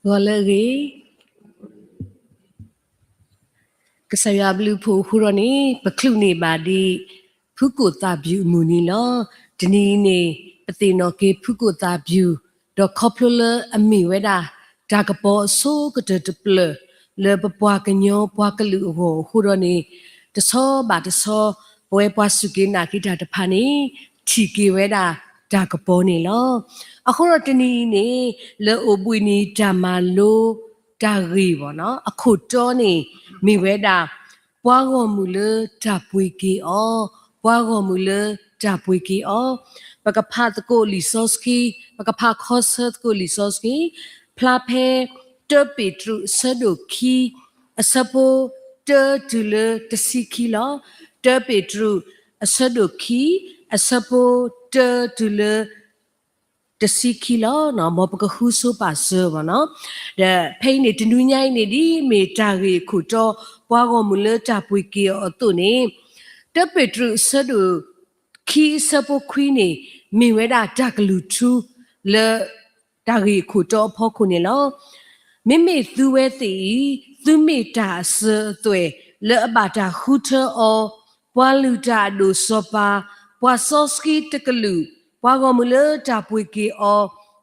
ဂီၤလၢအဂ့ၤ ကစၢ်ယွၤအဘျုးအဖှိၣ်အဃိဒီးန့ၣ် ပချုးန့ၢ်ဘၣ်ဒံး ဖုကိၣ်သၣ်ဘျူးအမုၢ်နံၤလီၤ. တနံၤအံၤန့ၣ် ပသ့ၣ်နီၣ်က့ၤဖုကိၣ်သၣ်ဘျူး, ဒီးခီဖျိလၢအမ့ၢ်ဝဲဒၣ် တၢ်ကပီၤအဆိကတၢၢ်တဖျၢၣ် လၢပပှၤကညီပှၤကလုာ်အဂီၢ်အဃိဒီးန့ၣ်, တဆီဘၣ်တဆီ ပဝဲပှၤစူၢ်က့ၤနာ်က့ၤတၢ်တဖၣ်န့ၣ် ထံၣ်က့ၤဝဲဒၣ်တၢ်ကပီၤန့ၣ်လီၤ. အဃိဒီးတနံၤအံၤန့ၣ် လၢအိၣ်ဘှံးနံၤတၢ်မၤလိတၢ်ဂ့ၢ်ဘၣ်နီၤ အခိၣ်တီန့ၣ် မ့ၢ်ဝဲဒၣ် ပှၤဂီၢ်မုၢ်လၢတၢ်ပှ့ၤက့ၤအီၤ, ပှၤဂီၢ်မုၢ်လၢတၢ်ပှ့ၤက့ၤအီၤ. ပကဖးသကိးလံာ်စီဆှံ, ပကဖးခီဆၢသကိးလံာ်စီဆှံ, ဖျါဖဲ တၢပ့းတရူးအဆၢဒိၣ်ခံ အဆၢဖိ တၢတုၤလၢတဆံခံလီၤ. တၢပ့းတရူး အဆၢဒိၣ်ခံ အဆၢဖိ တၢတုၤလၢ တဆံခံလီၤ. မ်ပကဃုဆိပာ်စၢၤဘၣ်နီၤ. ဒီးဖဲအံၤန့ၣ် တနွံညါအံၤန့ၣ် ဒ်မ့ၢ်တၢ်ဂ့ၢ်အခိၣ်တီ ပှၤဂီၢ်မုၢ်လၢတၢ်ပှ့ၤက့ၤအီၤအသိးန့ၣ်, တၢပ့းတရူးအဆၢဒိၣ်ခံ အဆၢဖိခွံန့ၣ် မ့ၢ်ဝဲဒၣ်တၢ်ကလုၢ်ထူ လၢ တၢ်ဂ့ၢ်အခိၣ်တီအဖီခိၣ်န့ၣ်လီၤ. မ့မ့ၢ်သုဝဲသ့ၣ်အံၤ သုမ့ၢ်တၢ်အစၢၤအသွဲၣ် လၢအဘၣ်တၢ်ဃုထၢအီၤ, ပှၤလုၢ်တၢ်အဒိၣ်စီၤပၤ, ပှၤစီဆှံတကလုာ်, ပှၤဂီၢ်မုၢ်လၢတၢ်ပှ့ၤက့ၤ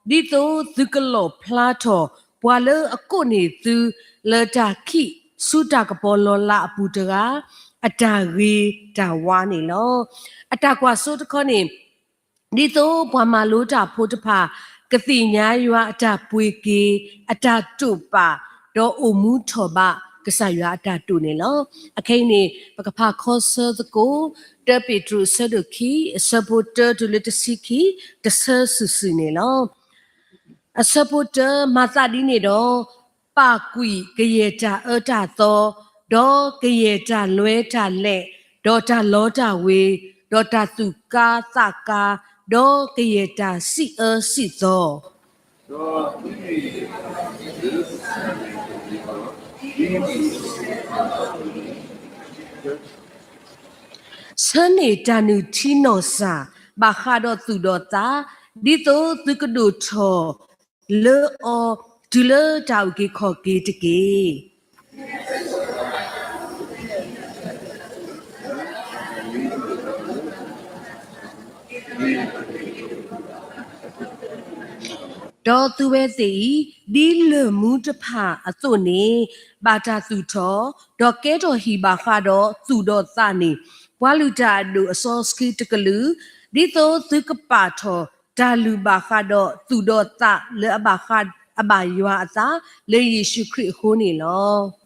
အီၤ, ဒ်သိးသုကလီၣ်ဖျါထီၣ် ပှၤလၢအကိးန့ၢ်သု လၢတၢ်ခံးဆူတၢ်ကပီၤလီၤလးအပူၤတဂၤ အတၢ်ဂ့ၤတၢ်ဝါန့ၣ်လီၤ. အတၢ်ကွၢ်စိတခီန့ၣ် ဒ်သိးပှၤမၤလိတၢ်ဖိတဖၣ် ကသ့ၣ်ညါယွၤအတၢ်ပှ့ၤက့ၤ အတၢ်တိာ်ပာ် ဒီးအိၣ်မူထီၣ်ဘး ကစၢ်ယွၤအတၢ်တိာ်န့ၣ်လီၤ. အခဲအံၤန့ၣ် ပကဖးခီဆၢသကိး တၢပ့းတရူးအဆၢဒိၣ်ခံ အဆၢဖိတၢတုၤလၢတဆံခံ တဆၢစုာ်စုာ်န့ၣ်လီၤ. အဆၢဖိတၢ, မၤသးဒ်န့ၣ်ဒီး ပာ်ကွံာ်ကယဲၢ်တၢ်အၢတၢ်သီ, ဒီးကယဲၢ်တၢ်လွဲတၢ်လဲာ်, ဒီးတၢ်လီတၢ်ဝ့ၤ, ဒီးတၢ်သူၣ်ကါသးကါ, ဒီးကယဲၢ်တၢ်စံးအၢစံးသီ ဆၢန့ၢ်တၢ်နုၢ်ထံနီၢ်စၢ် ဘၣ်ဃးဒီးသူၣ်ဒီးသး, ဒ်သိးသုကဒိၣ်ထီၣ်လၢအီၤ တုၤလၢတၢ်အုၣ်က့ၤခီၣ်က့ၤတက့ၢ်. ဒီးသုဝဲသ့ၣ်အံၤ ဒ်လၢၢ်မူတဖၣ်အသိးန့ၣ် ဘၣ်တၢ်သူၣ်ထီၣ်, ဒီးကဲထီၣ်ဟံၣ်ဘၣ်ဃးဒီးသူၣ်ဒီးသးန့ၣ် ပှၤလုၢ်တၢ်အဒိၣ်အစီဆှံတကလုာ်, ဒ်သိးသုကပာ်ထီၣ်တၢ်လုၢ်ဘၣ်ဃးဒီးသူၣ်ဒီးသးလၢအဘၣ်ဃး အဘၣ်ယွၤအသး လၢယ့ၣ်ၡူးခရံာ်အဃိန့ၣ်လီၤ.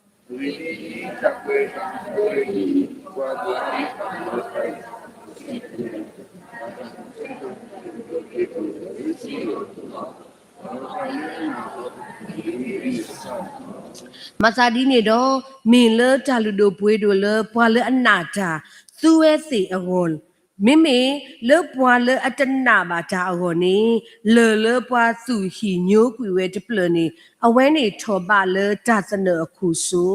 မၤသးဒ်န့ၣ်ဒီး, မ့ၢ်လၢတၢ်လုၢ်ဒိၣ်ပှ့ၤဒိၣ်လၢပှၤလၢအနာ်တၢ် သုဝဲသ့ၣ်အဂီၢ်, မ့မ့ၢ်လၢပှၤလၢအတနာ်ဘၣ်တၢ်အဂီၢ်န့ၣ်, လၢၢ်လၢပှၤသူၣ်ဟံၣ်ညိကွံာ်ဝဲတဖျၢၣ်န့ၣ် အဝဲန့ၣ်ထီၣ်ဘးလၢတၢ်သနၢၣ်အခိၣ်စိ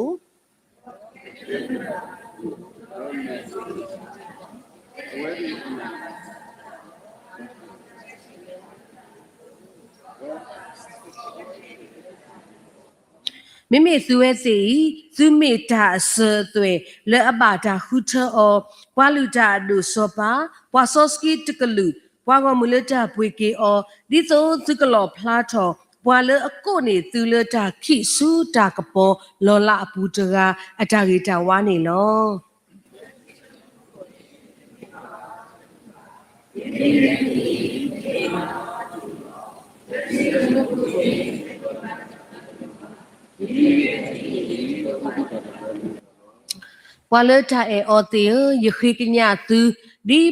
မ့မ့ၢ်သုဝဲသ့ၣ်အံၤ, သုမ့ၢ်တၢ်အစၢၤအသွဲၣ် လၢအဘၣ်တၢ်ဃုထၢအီၤ, ပှၤလုၢ်တၢ်အဒိၣ်စီၤပၤ, ပှၤစီဆှံတကလုာ်, ပှၤဂီၢ်မုၢ်လၢတၢ်ပှ့ၤက့ၤအီၤ, ဒ်သိးသုကလီၣ်ဖျါထီၣ် ပှၤလၢအကိးန့ၢ်သုလၢတၢ်ခံးဆူတၢ်ကပီၤလီၤလးအပူၤတဂၤ အတၢ်ဂ့ၤတၢ်ဝါန့ၣ်လီၤ. ပှၤလၢတၢ်အဲၣ်အီၤသ့ၣ်ဧၢ, ယဃ့ကညးသု, ဒ်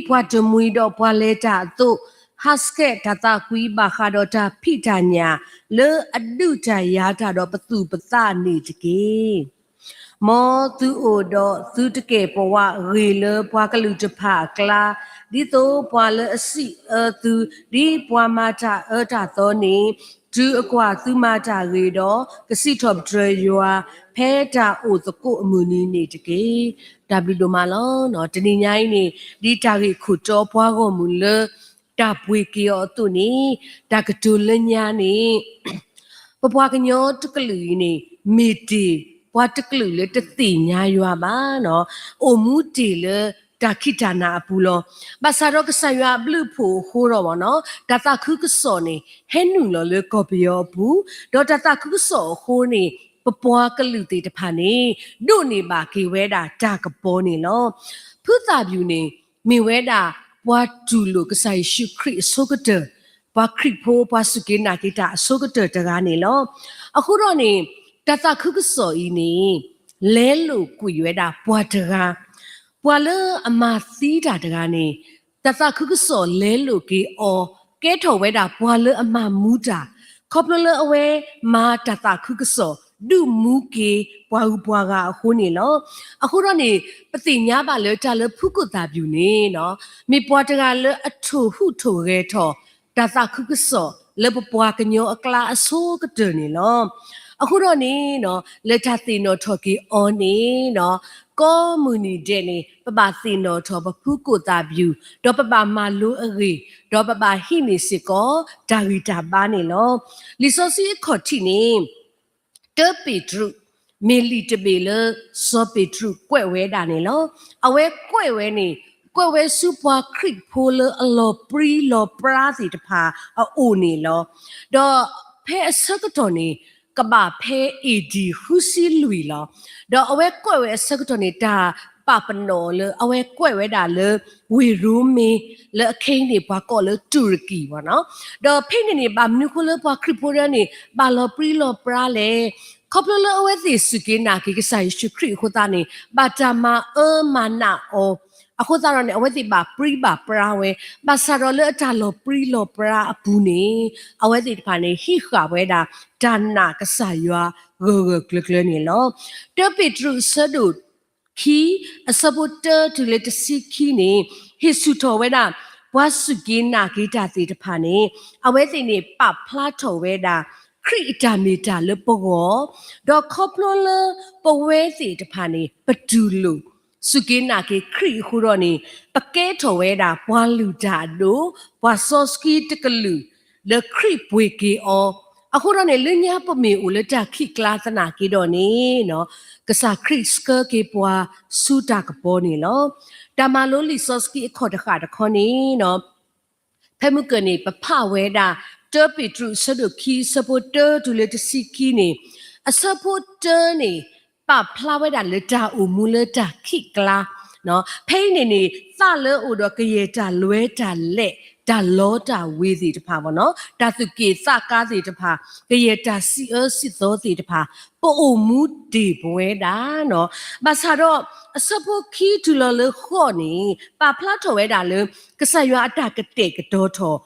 ပှၤတမှံၤဒီးပှၤလဲၤတၢ်အသိး, ဟးဆှဲးတၢ်သးကွံဘၣ်ဃးဒီးတၢ်ဖံးတၢ်ညၣ် လၢအဒုးတၢ်ယၤတၢ်ဒီးပသူၣ်ပသးန့ၣ်တက့ၢ်. မ်သုအိၣ်ဒီးသုတကဲာ်ပဝးဂ့ၤလၢပှၤကလုာ်တဖၣ်အကျါ, ဒ်သိးပှၤလၢအစံးအၢသု ဒ်ပှၤမၤတၢ်အၢတၢ်သီန့ၣ်, တုၤအကွၢ်သုမၤတၢ်ဂ့ၤဒီး ကစံးထီၣ်ပတြၢၤယွၤ ဖဲတၢ်အိၣ်သကိးအမုၢ်နံၤန့ၣ်တက့ၢ်. တၢ်ဘျုးဒိၣ်မးလီၤ. တနံၤညါအံၤန့ၣ် ဒ်တၢ်ဂ့ၢ်ခိၣ်တီပှၤဂီၢ်မုၢ်လၢ တၢ်ပှ့ၤက့ၤအီၤအသိးန့ၣ်, တၢ်ကတိၤလၢညါန့ၣ် ပပှၤကညီတကလုာ်အံၤန့ၣ် မ့ၢ်တ့ၢ်ပှၤတကလုာ်လၢတသ့ၣ်ညါယွၤဘၣ်နီၤ, အိၣ်မူတ့ၢ်လၢတၢ်ခံးတၢ်နးအပူၤလီၤ. ဘၣ်ဆၣ်ဒီးကစၢ်ယွၤအဘျုးအဖှိၣ်အဃိဒီးနီၤ, တၢ်သးခုကစီၣ်န့ၣ် ဟဲနုာ်လီၤလၢကီၢ်ပယီၤအပူၤ, ဒီးတၢ်သးခုကစီၣ်အဃိန့ၣ် ပပှၤကလုာ်သ့ၣ်တဖၣ်န့ၣ် ဒိးန့ၢ်ဘၣ်က့ၤဝဲဒၣ်တၢ်ကပီၤန့ၣ်လီၤ. ဖုသၣ်ပျူၤန့ၣ် မ့ၢ်ဝဲဒၣ်ပှၤတူၢ်လိာ်ကစၢ်ယ့ၣ်ၡူးခရံာ်အဆိကတၢၢ်, ပှၤခရံာ်ဖိ ပှၤစူၢ်က့ၤနာ်က့ၤတၢ်အဆိကတၢၢ်တဂၤန့ၣ်လီၤ. အဃိဒီးန့ၣ် တၢ်သးခုကစီၣ်အံၤန့ၣ် လဲလိာ်ကွံာ်ဝဲဒၣ်ပှၤတဂၤ, ပှၤလၢအမၤသံတၢ်တဂၤန့ၣ် တၢ်သးခုကစီၣ်လဲလိာ်က့ၤအီၤ, ကဲထီၣ်ဝဲဒၣ်ပှၤလၢအမၤမူတၢ်, ခီဖျိလၢအဝဲမၤတၢ်သးခုကစီၣ် ဒုးမူက့ၤပှၤဂုၤပှၤဂၤအဃိန့ၣ်လီၤ. အဃိဒီးန့ၣ် ပသ့ၣ်ညါဘၣ်လၢတၢ်လၢဖုကိၣ်သၣ်ပျူၤန့ၣ်နီၤ, မ့ၢ်ပှၤတဂၤလၢအထိၣ်ဟူးထိၣ်ဂဲၤထီၣ် တၢ်သးခုကစီၣ်လၢပပှၤကညီအကျါအဆိကတၢၢ်န့ၣ်လီၤ. အဃိဒီးန့ၣ်နီၤ, လၢတၢ်သ့ၣ်နီၣ်ထီၣ်က့ၤအီၤန့ၣ်နီၤ, ကိးမုၢ်နံၤဒဲးန့ၣ် ပဘၣ်သ့ၣ်နီၣ်ထီၣ်ပဖုကိၣ်သၣ်ပျူၤ, ဒီးပဘၣ်မၤလိအဂ့ၢ်, ဒီးပဘၣ်ဟံးန့ၢ်စ့ၢ်ကီးတၢ်ဂံၢ်တၢ်ဘါန့ၣ်လီၤ. လံာ်စီဆှံအခီၣ်ထံးန့ၣ် တၢပ့းတရူး မ့ၢ်လံာ်တဘ့ၣ်လၢ စီၤပ့းတရူးကွဲးဝဲဒၣ်န့ၣ်လီၤ. အဝဲကွဲးဝဲန့ၣ် ကွဲးဝဲဆူပှၤခရံာ်ဖိလၢအလီၤပြံလီၤပြါသ့ၣ်တဖၣ်အအိၣ်န့ၣ်လီၤ. ဒီးဖဲအဆၢကတီၢ်န့ၣ် ကဘၣ်ဖဲ A D ဃုဆံလွံၢ်လီၤ. ဒီးအဝဲကွဲးဝဲအဆၢကတီၢ်န့ၣ် တၢ်ပာ်ပနီၣ်လၢ အဝဲကွဲးဝဲဒၣ်လၢ ဝ့ၢ်ရိမ့ၤ လၢအခဲအံၤန့ၣ် ပှၤကိးလၢတူၣ်ရကံၤဘၣ်နီၤ. ဒီးဖဲန့ၣ်န့ၣ် ဘၣ်မနုၤအဃိလၢပှၤခရံာ်ဖိဒၣ်န့ၣ် ဘၣ်လီၤပြံလီၤပြါလဲၣ်. ခီဖျိလၢအဝဲသ့ၣ်စူၢ်က့ၤနာ်က့ၤကစၢ်ယ့ၣ်ၡူးခရံာ်အဃိသတးန့ၣ် ဘၣ်တၢ်မၤအၢမၤနးအီၤ အဃိသတးဒီးန့ၣ် အဝဲသ့ၣ်ဘၣ်ပြံဘၣ်ပြါဝဲ, ဘၣ်ဆၣ်ဒီးလၢအတၢ်လီၤပြံလီၤပြါအပူၤန့ၣ် အဝဲသ့ၣ်တဖၣ်န့ၣ် ဟံးဃာ်ဝဲဒၣ် တၢ်နာ်ကစၢ်ယွၤဂၢၢ်ဂၢၢ်ကျၢၤကျၢၤန့ၣ်လီၤ. တၢပ့းတရူးအဆၢဒိၣ်ခံ အဆၢဖိတၢတုၤလၢတဆံခံန့ၣ် ဟ့ၣ်ဆူၣ်ထီၣ်ဝဲဒၣ် ပှၤစူၢ်က့ၤနာ်က့ၤတၢ်သ့ၣ်တဖၣ်န့ၣ် အဝဲသ့ၣ်န့ၣ် ပာ်ဖျါထီၣ်ဝဲဒၣ် ခရံာ်အတၢ်မ့ၢ်တၢ်လၢပဂီၢ်, ဒီးခီဖျိလၢပဝဲသ့ၣ်တဖၣ်န့ၣ် ပတူၢ်လိာ် စူၢ်က့ၤနာ်က့ၤခရံာ်အဃိဒီးန့ၣ် ပကဲထီၣ်ဝဲဒၣ်ပှၤလုၢ်တၢ်အဒိၣ်, ပှၤစီဆှံတကလုာ် လၢခရံာ်ပှ့ၤက့ၤအီၤ, အဃိဒီးန့ၣ် လၢညါပမ့ၢ်အိၣ်လၢတၢ်ခံးကျါသနာ်က့ဒီးန့ၣ် ကစၢ်ခရံာ်ဆှၢက့ၤပှၤဆူတၢ်ကပီၤန့ၣ်လီၤ. တၢ်မၤလိလံာ်စီဆှံအခီၣ်တဃာ်တခီန့ၣ် ဖဲမုၢ်ကၢၢ်န့ၣ် ပဖးဝဲဒၣ် တၢပ့းတရူးအဆၢဒိၣ်ခံ အဆၢဖိတၢတုၤလၢတဆံခံန့ၣ်, အဆၢဖိတၢန့ၣ် ပာ်ဖျါဝဲဒၣ်လၢတၢ်အိၣ်မူလၢတၢ်ခံးကျါ, ဖဲအံၤန့ၣ်န့ၣ် သးလၢအအိၣ်ဒီးကယဲၢ်တၢ်လွဲတၢ်လဲာ် တၢ်လီတၢ်ဝ့ၤသ့ၣ်တဖၣ်ဘၣ်နီၤ, တၢ်သူၣ်က့ၣ်သးကါသ့ၣ်တဖၣ်, ကယဲၢ်တၢ်စံးအၢစံးသီသ့ၣ်တဖၣ် ပအိၣ်မူတ့ၢ်ပဝဲဒၣ်နီၤ. ဘၣ်ဆၣ်ဒီး အဆၢဖိခံတုၤလီၤလၢဃိးန့ၣ် ပာ်ဖျါထီၣ်ဝဲဒၣ်လၢ ကစၢ်ယွၤအတၢ်ကတဲာ်ကတီၤထီၣ်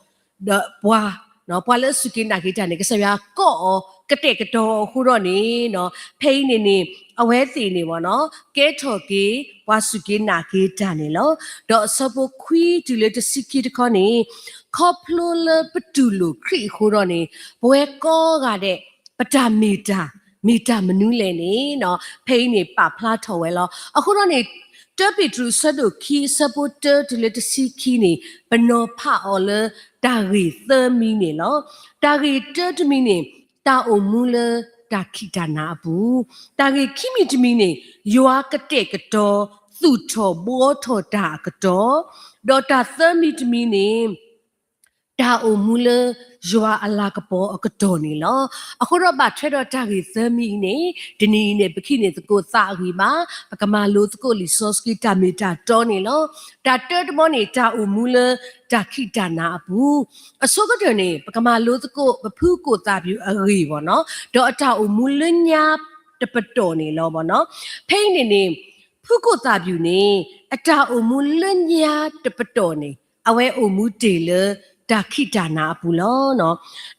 ဒီးပှၤ, ပှၤလၢအစူၢ်က့ၤနာ်က့ၤတၢ်န့ၣ် ကစၢ်ယွၤကိးအီၤ ကတဲာ်ကတီၤအီၤအဃိဒီးန့ၣ် ဖဲအံၤန့ၣ်န့ၣ် အဝဲသ့ၣ်န့ၣ်ဘၣ်နီၤ ကဲထီၣ်က့ၤ ပှၤစူၢ်က့ၤနာ်က့ၤတၢ်န့ၣ်လီၤ. ဒီးအဆၢဖိခွံတုၤလၢတဆံခံတခီန့ၣ် ခီဖျိလၢပတူၢ်လိာ်ခရံာ်အဃိဒီးန့ၣ် ပဝဲကိးဂၤဒဲး ပတၢ်မ့ၢ်တၢ် မ့ၢ်တၢ်မနုၤလဲၣ်န့ၣ် ဖဲအံၤန့ၣ် ပာ်ဖျါထီၣ်ဝဲလီၤ. အဃိဒီးန့ၣ် တၢပ့းတရူးအဆၢဒိၣ်ခံ အဆၢဖိတၢတုၤလၢတဆံခံန့ၣ် ပနီၤဖးအီၤလၢတၢ်ဂ့ၢ်သၢမံၤန့ၣ်လီၤ. တၢ်ဂ့ၢ်တၢတမံၤန့ၣ် တၢ်အိၣ်မူလၢတၢ်ခံးတၢ်နးအပူၤ, တၢ်ဂ့ၢ်ခံမံၤတမံၤန့ၣ် ယွၤကတဲာ်ကတီၤ သူၣ်ထီၣ်ဘှီထီၣ်တၢ်အကတီၢ်, ဒီးတၢ်သၢမံၤတမံၤန့ၣ် တၢ်အိၣ်မူလၢယွၤအလၤကပီၤအကတီၢ်န့ၣ်လီၤ. အဃိဒီးဘၣ်ထွဲဒီးတၢ်ဂ့ၢ်သၢမံၤအံၤန့ၣ် တနံၤအံၤန့ၣ် ပကဟံးန့ၢ်သကိးသးအဂံၢ်ဘါ, ပကမၤလိသကိးလံာ်စီဆှံတၢ်မ့ၢ်တၢ်တီန့ၣ်လီၤ. တၢ်တၢတဘီန့ၣ် တၢ်အိၣ်မူလၢတၢ်ခံးတၢ်နးအပူၤ, အဆိကတၢၢ်န့ၣ် ပကမၤလိသကိးပဖုကိၣ်သၣ်ပျူၤအဂ့ၢ်ဘၣ်နီၤ, ဒီးအတၢ်အိၣ်မူလၢညါတပတီၢ်န့ၣ်လီၤဘၣ်နီၤ. ဖဲအံၤန့ၣ်န့ၣ် ဖုကိၣ်သၣ်ပျူၤန့ၣ် အတၢ်အိၣ်မူလၢညါတပတီၢ်န့ၣ် အဝဲအိၣ်မူတ့ၢ်လၢတၢ်ခံးတၢ်နးအပူၤလီၤ.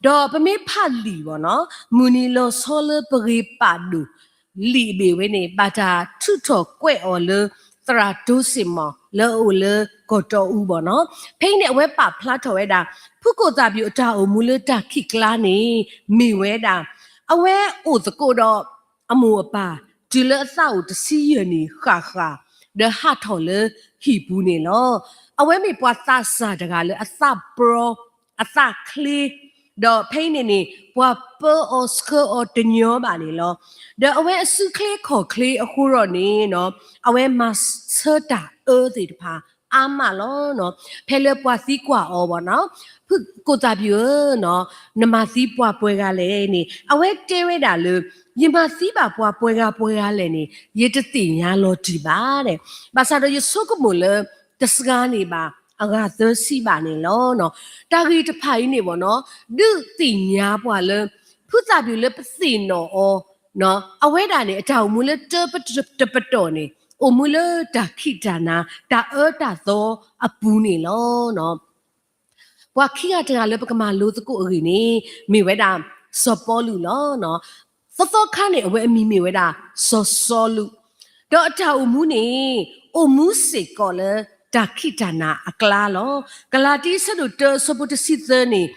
ဒီးပမ့ၢ်ဖးလံာ်ဘၣ်နီၤ, မုၢ်နံၤလီၤဆီလၢပဂ့ၤပာ်ဒိၣ် လံာ်အဘ့ၣ်ဝဲန့ၣ် ဘၣ်တၢ်ထုးထီၣ်ကွဲးအီၤလၢ သရၣ်တိစ့ၣ်မီၣ် လၢအအိၣ်လၢကီၢ်တီအူဘၣ်နီၤ. ဖဲအံၤန့ၣ် အဝဲပာ်ဖျါထီၣ်ဝဲဒၣ် ဖုကိၣ်သၣ်ပျူၤအတၢ်အိၣ်မူလၢတၢ်ခံးကျါန့ၣ် မ့ၢ်ဝဲဒၣ် အဝဲအိၣ်သကိးဒီး အမိၢ်အပၢ် တုၤလၢအသးအိၣ်တဆံယဲၢ်နံၣ်ဃၣ်ဃၣ် ဒီးဟးထီၣ်လၢဟံၣ်ပူၤန့ၣ်လီၤ. အဝဲမ့ၢ်ပှၤသးစၢ်တဂၤလၢအသးပြီ, အသးချ့, ဒီးဖဲအံၤန့ၣ်န့ၣ် ပှၤပၢအီၤဆှၢအီၤတညီဘၣ်န့ၣ်လီၤ. ဒီးအဝဲအစုချ့ခီၣ်ချ့အဃိဒီးန့ၣ် အဝဲမၤဆၢတၢ်အၢသ့ၣ်တဖၣ်အါမးလီၤ. ဖဲလၢပှၤသံကွၢ်အီၤဘၣ်နီၤ, ဖုကိၣ်သၣ်ဘံၣ်ဧၢ, နမၤသံပှၤပှဲၤဂၤလဲၣ်န့ၣ် အဝဲတဲဝဲဒၣ်လၢ ယမၤသံဘၣ်ပှၤပှဲၤဂၤပှဲၤဂၤလဲၣ်န့ၣ် ယတသ့ၣ်ညါလီၤတံၢ်ဘၣ်. ဘၣ်ဆၣ်ဒီးယဆိကမိၣ်လၢ တစှၤန့ၢ်ဘၣ်အဂၤသၢဆံဘၣ်န့ၣ်လီၤ. တၢ်ဂ့ၢ်တဖၣ်အံၤန့ၣ်ဘၣ်နီၤ, ဒုးသ့ၣ်ညါပှၤလၢ ဖုသၣ်ဘံၣ်လၢပသ့ၣ်နီၣ်အီၤ အဝဲဒၣ်န့ၣ် အတၢ်အိၣ်မူလၢတၢတပတီၢ်န့ၣ် အိၣ်မူလၢတၢ်ခံးတၢ်နၤ တၢ်အၢတၢ်သီအပူၤန့ၣ်လီၤ. ပှၤခံဂၤတဂၤလၢပကမၤလိသကိးအဂ့ၢ်န့ၣ် မ့ၢ်ဝဲဒၣ်စီၤပီလူးလီၤ. သီသီခါန့ၣ် အဝဲအမံၤမ့ၢ်ဝဲဒၣ်စီၤစီလူး, ဒီးအတၢ်အိၣ်မူန့ၣ် အိၣ်မူစ့ၢ်ကီးလၢတၢ်ခံးတၢ်နၤအကျါလီၤ. ကလၤတံ အဆၢဒိၣ်တၢ အဆၢဖိတဆံသၢန့ၣ်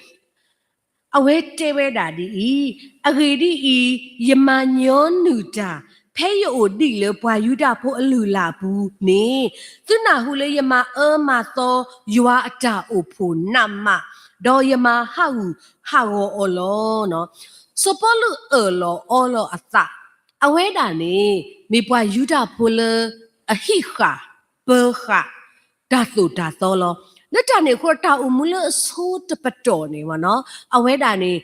အဝဲတဲဝဲဒၣ်ဒ်အံၤ, အဂ့ၢ်ဒ်အံၤ, ယမၤညီနုၢ်တၢ် ဖဲယအိၣ်ဒံးလၢပှၤယူဒၤဖိအလုၢ်အလၢ်အပူၤန့ၣ်, သုနၢ်ဟူလၢယမၤအၢမၤသီယွၤအတၢ်အိၣ်ဖှိၣ်နးမး, ဒီးယမၤဟးဂူာ်ဟးဂီၤအီၤလီၤ. စီၤပီလူးအၢၣ်လီၤအီလီၤအသး, အဝဲဒၣ်န့ၣ် မ့ၢ်ပှၤယူဒၤဖိလၢအဟံးဃာ်ပၢဃာ် တၢ်သိၣ်တၢ်သီလီၤ. လၢတၢ်န့ၣ်အဃိ တၢ်အိၣ်မူလၢအဆိတပတီၢ်န့ၣ်ဘၣ်နီၤ, အဝဲဒၣ်န့ၣ်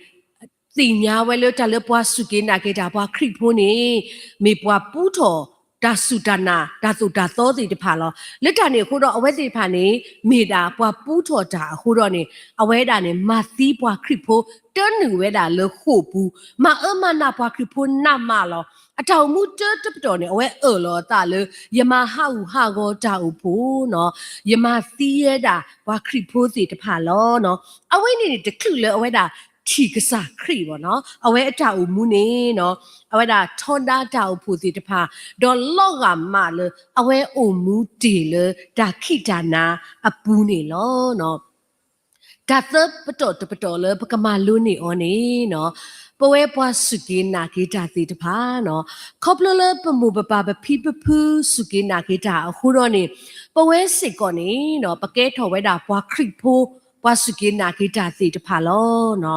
သ့ၣ်ညါဝဲလၢတၢ်လၢပှၤစူၢ်က့ၤနာ်က့ၤတၢ်ပှၤခရံာ်ဖိန့ၣ် မ့ၢ်ပှၤပူထီၣ်တၢ်စူၢ်တၢ်နာ် တၢ်သိၣ်တၢ်သီသ့ၣ်တဖၣ်လီၤ. လၢတၢ်န့ၣ်အဃိဒီး အဝဲသ့ၣ်တဖၣ်န့ၣ် မ့ၢ်ဒၣ်ပှၤပူထီၣ်တၢ်အဃိဒီးန့ၣ် အဝဲဒၣ်န့ၣ် မၤသံပှၤခရံာ်ဖိ တၢနုာ်ဝဲဒၣ်လၢဃိာ်ပူၤ, မၤအၢမၤနးပှၤခရံာ်ဖိနးမးလီၤ. အတၢ်အိၣ်မူတၢတပတီၢ်န့ၣ် အဝဲအၢၣ်လီၤအသးလၢ ယမၤဟးဂူာ်ဟးဂီၤတၢ်အိၣ်ဖှိၣ်နီၤ, ယမၤသံဝဲဒၣ်ပှၤခရံာ်ဖိသ့ၣ်တဖၣ်လီၤ. အဝဲန့ၣ်န့ၣ် တချုးလၢအဝဲဒၣ်ထံၣ်ကစၢ်ခရံာ်ဘၣ်နီၤ, အဝဲအတၢ်အိၣ်မူန့ၣ်နီၤ, အဝဲဒၣ်ထီဒါတၢ်အိၣ်ဖှိၣ်သ့ၣ်တဖၣ်, ဒီးလီၤဂာ်မးလၢအဝဲအိၣ်မူတ့ၢ်လၢတၢ်ခံးတၢ်နၤအပူၤန့ၣ်လီၤ. တၢ်သၢပတီၢ်တပတီၢ်လၢပကမၤလိန့ၢ်အီၤန့ၣ်နီၤ, ပဝဲပှၤစူၢ်က့ၤနာ်က့ၤတၢ်သ့ၣ်တဖၣ်နီၤ, ခီဖျိလၢပမိၢ်ပပၢ်ပဖံပဖုစူၢ်က့ၤနာ်က့ၤတၢ်အဃိဒီးန့ၣ်, ပဝဲစ့ၢ်ကီးန့ၣ်နီၤ, ပကဲထီၣ်ဝဲဒၣ်ပှၤခရံာ်ဖိ ပှၤစူၢ်က့ၤနာ်က့ၤတၢ်သ့ၣ်တဖၣ်လီၤ.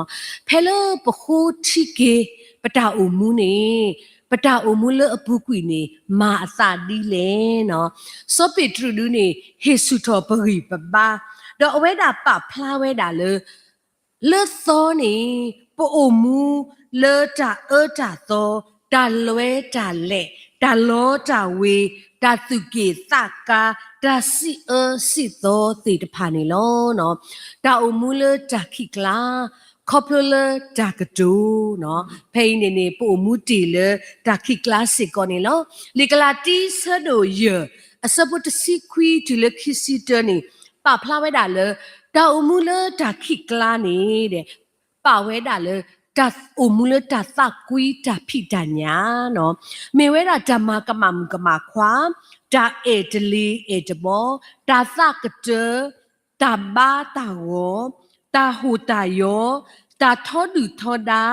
ဖဲလၢပဃိထံက့ၤ ပတၢ်အိၣ်မူန့ၣ်, ပတၢ်အိၣ်မူလၢအပူၤကွံာ်န့ၣ် မၤအသးဒ်လဲၣ်နီၤ. စီၤပ့းတရူးဒုန့ၣ် ဟ့ၣ်ဆူၣ်ထီၣ်ပဂံၢ်ပဘါ, ဒီးအဝဲဒၣ်ပာ်ဖျါဝဲဒၣ်လၢ လၢသီန့ၣ် ပအိၣ်မူလၢတၢ်အၢတၢ်သီ, တၢ်လွဲတၢ်လဲာ်, တၢ်လီတၢ်ဝ့ၤ, တၢ်သူၣ်က့ၣ်သးကါ, တၢ်စံးအၢစံးသီသ့ၣ်တဖၣ်န့ၣ်လီၤ. တၢ်အိၣ်မူလၢတၢ်ခံးကျါ, ခီဖျိလၢတၢ်ကတိၤနီၤ, ဖဲအံၤန့ၣ်န့ၣ် ပအိၣ်မူတ့ၢ်လၢတၢ်ခံးကျါစ့ၢ်ကီးန့ၣ်လီၤ. လံာ်ကလၤတံ အဆၢဒိၣ်ယဲၢ် အဆၢဖိတဆံခွံတုၤလၢခံဆံတၢန့ၣ် ပာ်ဖျါဝဲဒၣ်လၢ တၢ်အိၣ်မူလၢတၢ်ခံးကျါန့ၣ် ပာ်ဝဲဒၣ်လၢ တၢ်အိၣ်မူလၢတၢ်သးကွံတၢ်ဖံးတၢ်ညၣ်နီၤ, မ့ၢ်ဝဲဒၣ်တၢ်မၤကမၣ်မုၣ်ကမၣ်ခွါ, တၢ်အဲၣ်တလ့ၤအဲၣ်တဘီ, တၢ်သးကတၢၢ်, တၢ်ဘါတၢ်ဂီၤ, တၢ်ဟိၣ်တၢ်ယီၤ, တၢ်ထီဒုၣ်ထီဒါ,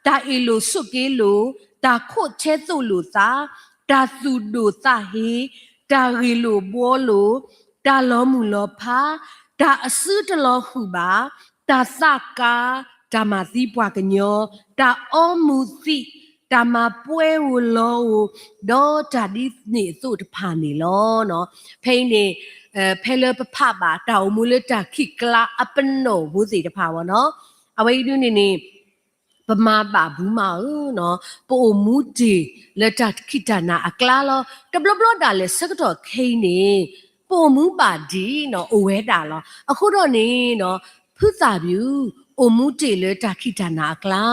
တၢ်အ့ၣ်လိာ်ဆိးက့လိာ်, တၢ်ခိးထဲသိးလိာ်သး, တၢ်သူၣ်ဒိၣ်သးဟ့, တၢ်ဂ့ၢ်လိာ်ဘှီလိာ်, တၢ်လီၤမုၢ်လီၤဖး, တၢ်အစုတလီၤဃုာ်ဘၣ်, တၢ်သးကါ, တၢ်မၤသံပှၤကညီ, တၢ်အီမူၤသံး, တၢ်မၤပှဲၤဧိၤလီၤဧိၤ, ဒီးတၢ်ဒ်န့ၣ်အသိးတဖၣ်န့ၣ်လီၤ. ဖဲအံၤန့ၣ် ဖဲလၢပဖးဘၣ်တၢ်အိၣ်မူလၢတၢ်ခံးကျါအပနီၣ်ဖိသ့ၣ်တဖၣ်ဘၣ်နီၤ, အဝဲအံၤဒုန့ၣ်န့ၣ် ပမၤဘၣ်ဘူးမးဧၢနီၤ, ပအိၣ်မူတ့ၢ်လၢတၢ်ခံးတၢ်နၤအကျါလီၤ. တဘျီဘျီဒၣ်လဲာ်ဆၢကတီၢ်ခဲအံၤန့ၣ် ပအိၣ်မူဘၣ်ဒံးနီၤ အိၣ်ဝဲဒၣ်လီၤ. အဃိဒီးန့ၣ်နီၤ ဖုသၣ်ဘျုး အိၣ်မူတ့ၢ်လၢတၢ်ခံးတၢ်နၤအကျါ,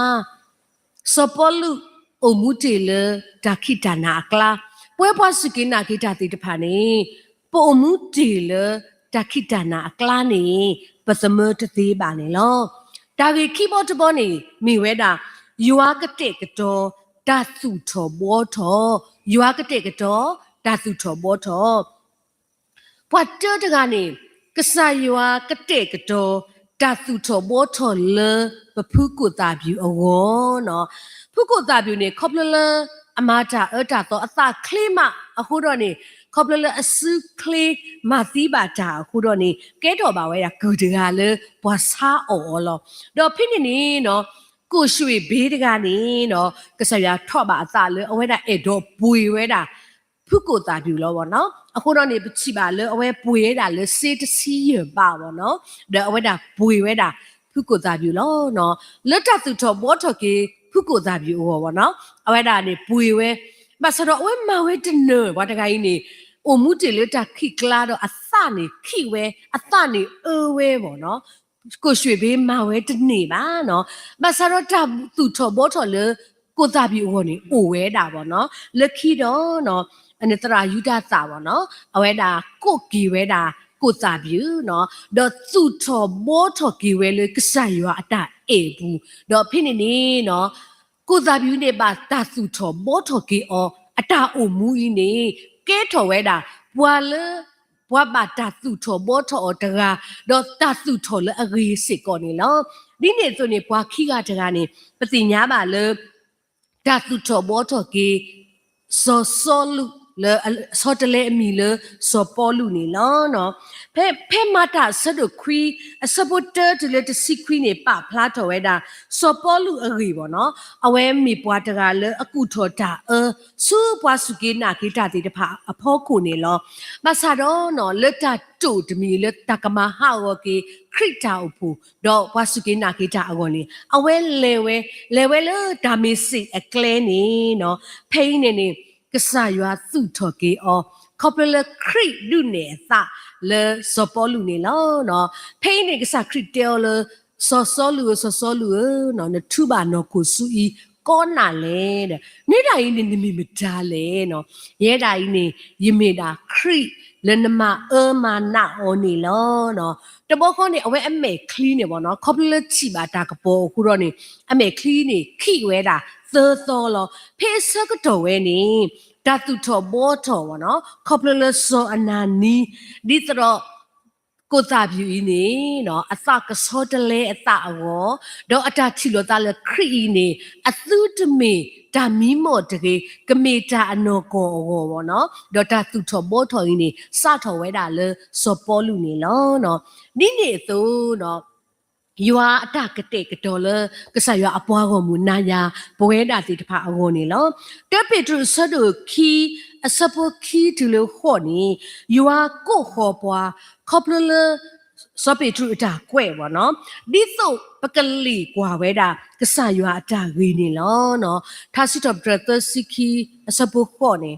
စီၤပီလူး အိၣ်မူတ့ၢ်လၢတၢ်ခံးတၢ်နၤအကျါ, ပဝဲပှၤစူၢ်က့ၤနာ်က့ၤတၢ်သ့ၣ်တဖၣ်န့ၣ် ပအိၣ်မူတ့ၢ်လၢတၢ်ခံးတၢ်နၤအကျါန့ၣ် ပသမၢတသ့ဘၣ်န့ၣ်လီၤ. တၢ်ဂ့ၢ်ခံဘီတဘီန့ၣ် မ့ၢ်ဝဲဒၣ် ယွၤကတဲာ်ကတီၤတၢ်သူၣ်ထီၣ်ဘှီထီၣ်, ယွၤကတဲာ်ကတီၤတၢ်သူၣ်ထီၣ်ဘှီထီၣ်. ပှၤတၢတဂၤန့ၣ် ကစၢ်ယွၤကတဲာ်ကတီၤတၢ်သူၣ်ထီၣ်ဘှီထီၣ်လၢပဖုကိၣ်သၣ်ဘျုးအဂီၢ်နီၤ. ဖုကိၣ်သၣ်ဘျုးန့ၣ် ခီဖျိလၢအမၤတၢ်အၢတၢ်သီအသးချ့မးအဃိဒီးန့ၣ် ခီဖျိလၢအစုချ့မၤသံဘၣ်တၢ်အဃိဒီးန့ၣ် ကဲထီၣ်ဘၣ်ဝဲဒၣ်ကုၢ်တဂၤလၢပှၤဆါအီၣ်အီၤလီၤ. ဒီးဖဲန့ၣ်န့ၣ်နီၤ ကိၣ်ရွှ့ၣ်ဘ့တဂၤန့ၣ်နီၤ ကစၢ်ယွၤထီၣ်ဘၣ်အသးလၢအဝဲဒၣ်အဲၣ်ဒိးပှ့ၤဝဲဒၣ် ဖုကိၣ်သၣ်ဘျုးလီၤဘၣ်နီၤ. အဃိဒီးန့ၣ် ပထံၣ်ဘၣ်လၢအဝဲပှ့ၤဝဲဒၣ်လၢစ့တဆံယဲၢ်ဘးဘၣ်နီၤ, ဒီးအဝဲဒၣ်ပှ့ၤဝဲဒၣ် ဖုကိၣ်သၣ်ဘျုးလီၤနီၤ. လၢတၢ်သူၣ်ထီၣ်ဘှီထီၣ်က့ၤ ဖုကိၣ်သၣ်ဘျုးအဂီၢ်ဘၣ်နီၤ, အဝဲဒၣ်န့ၣ်ပှ့ၤဝဲ, ဘၣ်ဆၣ်ဒီးအဝဲမၤဝဲတနၢၤ ပှၤတဂၤအံၤန့ၣ် အိၣ်မူတ့ၢ်လၢတၢ်ခံးကျါဒီးအသးန့ၣ်ခံးဝဲ, အသးန့ၣ်အၢဝဲဘၣ်နီၤ. ကိၣ်ရွှ့ၣ်ဘ့မၤဝဲတန့ၢ်ဘၣ်နီၤ. ဘၣ်ဆၣ်ဒီးတၢ်သူၣ်ထီၣ်ဘှီထီၣ်လၢ ကိၣ်သၣ်ဘျုးအဂီၢ်န့ၣ် အိၣ်ဝဲဒၣ်ဘၣ်နီၤ. လၢခံဒီးနီၤ အန့ၣ်သရၣ်ယူဒၤသၣ်ဘၣ်နီၤ, အဝဲဒၣ်ကိးက့ၤဝဲဒၣ်ကိၣ်သၣ်ဘျုးနီၤ, ဒီးသူၣ်ထီၣ်ဘှီထီၣ်က့ၤဝဲလၢကစၢ်ယွၤအတၢ်အဲၣ်အပူၤ, ဒီးဖဲန့ၣ်န့ၣ်နီၤ ကိၣ်သၣ်ဘျုးန့ၣ်ဘၣ်တၢ်သူၣ်ထီၣ်ဘှီထီၣ်က့ၤအီၤ အတၢ်အိၣ်မူအံၤန့ၣ် ကဲထီၣ်ဝဲဒၣ် ပှၤလၢ ပှၤဘၣ်တၢ်သူၣ်ထီၣ်ဘှီထီၣ်အီၤတဂၤ, ဒီးတၢ်သူၣ်ထီၣ်လၢအဂ့ၤစ့ၢ်ကီးန့ၣ်လီၤ. ဒ်န့ၣ်အသိးန့ၣ် ပှၤခံဂၤတဂၤန့ၣ် ပသ့ၣ်ညါဘၣ်လၢ တၢ်သူၣ်ထီၣ်ဘှီထီၣ်က့ၤ စီၤစီလူးလၢ ဆီတလဲအမံၤလၢစီၤပီလူးန့ၣ်လီၤ. ဖဲ ဖဲမၤတၢ်အဆၢဒိၣ်ခွံ အဆၢဖိတၢတုၤလၢတဆံခွံန့ၣ် ပာ်ဖျါထီၣ်ဝဲဒၣ် စီၤပီလူးအဂ့ၢ်ဘၣ်နီၤ, အဝဲမ့ၢ်ပှၤတဂၤလၢအကူၣ်ထီၣ်တၢ်အၢ ဆူပှၤစူၢ်က့ၤနာ်က့ၤတၢ်သ့ၣ်တဖၣ်အဖီခိၣ်န့ၣ်လီၤ. ဘၣ်ဆၣ်ဒီးနီၤ လၢတၢ်တိာ်တမံၤလၢတၢ်ကမၤဟးဂီၤက့ၤ ခရံာ်တၢ်အိၣ်ဖှိၣ် ဒီးပှၤစူၢ်က့ၤနာ်က့ၤတၢ်အဂီၢ်န့ၣ် အဝဲလဲၤဝဲ, လဲၤဝဲလၢတၢ်မ့ၢ်စ့ၣ်အကျဲန့ၣ်နီၤ, ဖဲအံၤန့ၣ်န့ၣ် ကစၢ်ယွၤသူၣ်ထီၣ်က့ၤအီၤ ခီဖျိလၢခရံာ်ဒုးနဲၣ်အသးလၢစီၤပီလူးန့ၣ်လီၤ. ဖဲအံၤန့ၣ် ကစၢ်ခရံာ်တဲအီၤလၢ စီၤစီလူးဧၢ, စီၤစီလူးဧၢ, နထူးဘၣ်နီၢ်ခိၣ်ဆူအံၤ ကိးနၤလဲၣ်, နဲဒၣ်အံၤန့ၣ် နမ့ၢ်မတၤလဲၣ်နီၤ, ယဲဒၣ်အံၤန့ၣ် ယမ့ၢ်ဒၣ်ခရံာ်လၢနမၤအၢမၤနးအီၤန့ၣ်လီၤ. တဘျီဃီန့ၣ် အဝဲအမဲာ်ချံန့ၣ်ဘၣ်နီၤ, ခီဖျိလၢထံၣ်ဘၣ်တၢ်ကပီၤအဃိဒီးန့ၣ် အမဲာ်ချံန့ၣ် ခံးဝဲဒၣ်သၢသီလီၤ. ဖဲအဆၢကတီၢ်ဝဲန့ၣ် တၢ်သူၣ်ထီၣ်ဘှီထီၣ်ဘၣ်နီၤ, ခီဖျိလၢစီၤအနၤနံ ဒ်သိးဒီး ကိၣ်သၣ်ဘျုးအံၤန့ၣ် အသးကဆီတလဲအသးအဂီၢ်, ဒီးအတၢ်ထံၣ်လိာ်သးလၢခရံာ်အံၤန့ၣ် အသုတမ့ၢ်တၢ်မံမီၢ်တဂ့ၤ, ကမ့ၢ်တၢ်အနီၢ်ကီၢ်အဂီၢ်ဘၣ်နီၤ, ဒီးတၢ်သူၣ်ထီၣ်ဘှီထီၣ်အံၤန့ၣ် စးထီၣ်ဝဲဒၣ်လၢစီၤပီလူးန့ၣ်လီၤ. ဒ်န့ၣ်အသိး ယွၤအတၢ်ကတဲာ်ကတီၤလၢ ကစၢ်ယွၤအပှၤဂီၢ်မုၢ်နၤယၤ ပဝဲဒၣ်သ့ၣ်တဖၣ်အဂီၢ်န့ၣ်လီၤ. တၢပ့းတရူးအဆၢဒိၣ်ခံ အဆၢဖိခံတုၤလၢဃိးန့ၣ် ယွၤကိးဃီၤပှၤ ခီဖျိလၢ စီၤပ့းတရူးအတၢ်ကွဲးဘၣ်နီၤ, ဒ်သိးပကလ့ၣ်ကွၢ်ဝဲဒၣ် ကစၢ်ယွၤအတၢ်ဂ့ၤန့ၣ်လီၤ. ထါစံးထီၣ်ပတြၢၤသၢဆံခံ အဆၢဖိဃိးန့ၣ်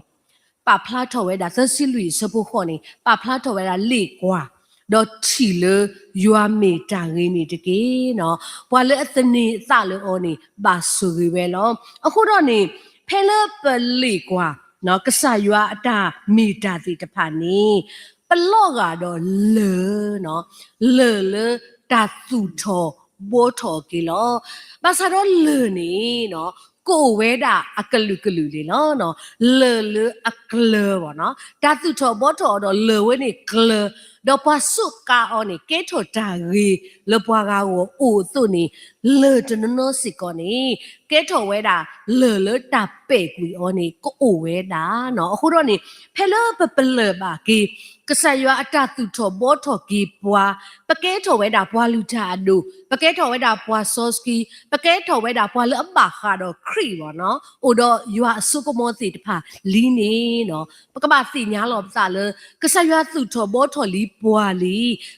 ပာ်ဖျါထီၣ်ဝဲဒၣ် သၢဆံလွံၢ်အဆၢဖိဃိးန့ၣ် ပာ်ဖျါထီၣ်ဝဲဒၣ်လ့ၣ်ကွၢ် ဒီးထံၣ်လၢယွၤမ့ၢ်တၢ်ဂ့ၤန့ၣ်တက့ၢ်. ပှၤလၢအသန့ၤအသးလၢအီၤန့ၣ် ဘၣ်ဆိၣ်ဂ့ၤဝဲလီၤ. အဃိဒီးန့ၣ် ဖဲလၢပလ့ၣ်ကွၢ် ကစၢ်ယွၤအတၢ်မ့ၢ်တၢ်သ့ၣ်တဖၣ်န့ၣ် ပလီၤဂာ်ဒီးလၢၢ် လၢၢ်လၢတၢ်သူၣ်ထီၣ်ဘှီထီၣ်အီၤက့ၤလီၤ. ဘၣ်ဆၣ်ဒီးလၢၢ်န့ၣ် ကအိၣ်ဝဲဒၣ်အကလုာ်ကလုာ်န့ၣ်လီၤ. လၢၢ်လၢအကျၢၤဘၣ်နီၤ, တၢ်သူၣ်ထီၣ်ဘှီထီၣ်အီၤဒီးလၢၢ်ဝဲန့ၣ်ကျၢၤ, ဒီးပှၤစူးကါအီၤန့ၣ် ကဲထီၣ်တၢ်ဂ့ၤလၢပှၤဂၤအဂီၢ်အိၣ်အသိးန့ၣ် လၢၢ်တနီၤနီၤစ့ၢ်ကီးန့ၣ် ကဲထီၣ်ဝဲဒၣ်လၢၢ်လၢတၢ်ပဲာ်ကွံာ်အီၤန့ၣ် ကအိၣ်ဝဲဒၣ်နီၤ. အဃိဒီးန့ၣ် ဖဲလၢပပလၢၢ်ဘၣ်က့ၤ ကစၢ်ယွၤအတၢ်သူၣ်ထီၣ်ဘှီထီၣ်က့ၤပှၤ, ပကဲထီၣ်ဝဲဒၣ်ပှၤလုၢ်တၢ်အဒိၣ်, ပကဲထီၣ်ဝဲဒၣ်ပှၤစီဆှံ, ပကဲထီၣ်ဝဲဒၣ်ပှၤလၢအဘၣ်ဃးဒီးခရံာ်ဘၣ်နီၤ, အိၣ်ဒီးယွၤအစိကမီၤသ့ၣ်တဖၣ်လံန့ၣ်နီၤ, ပကဘၣ်သ့ၣ်ညါလီၤပသးလၢ ကစၢ်ယွၤသူၣ်ထီၣ်ဘှီထီၣ်လံပှၤလံ.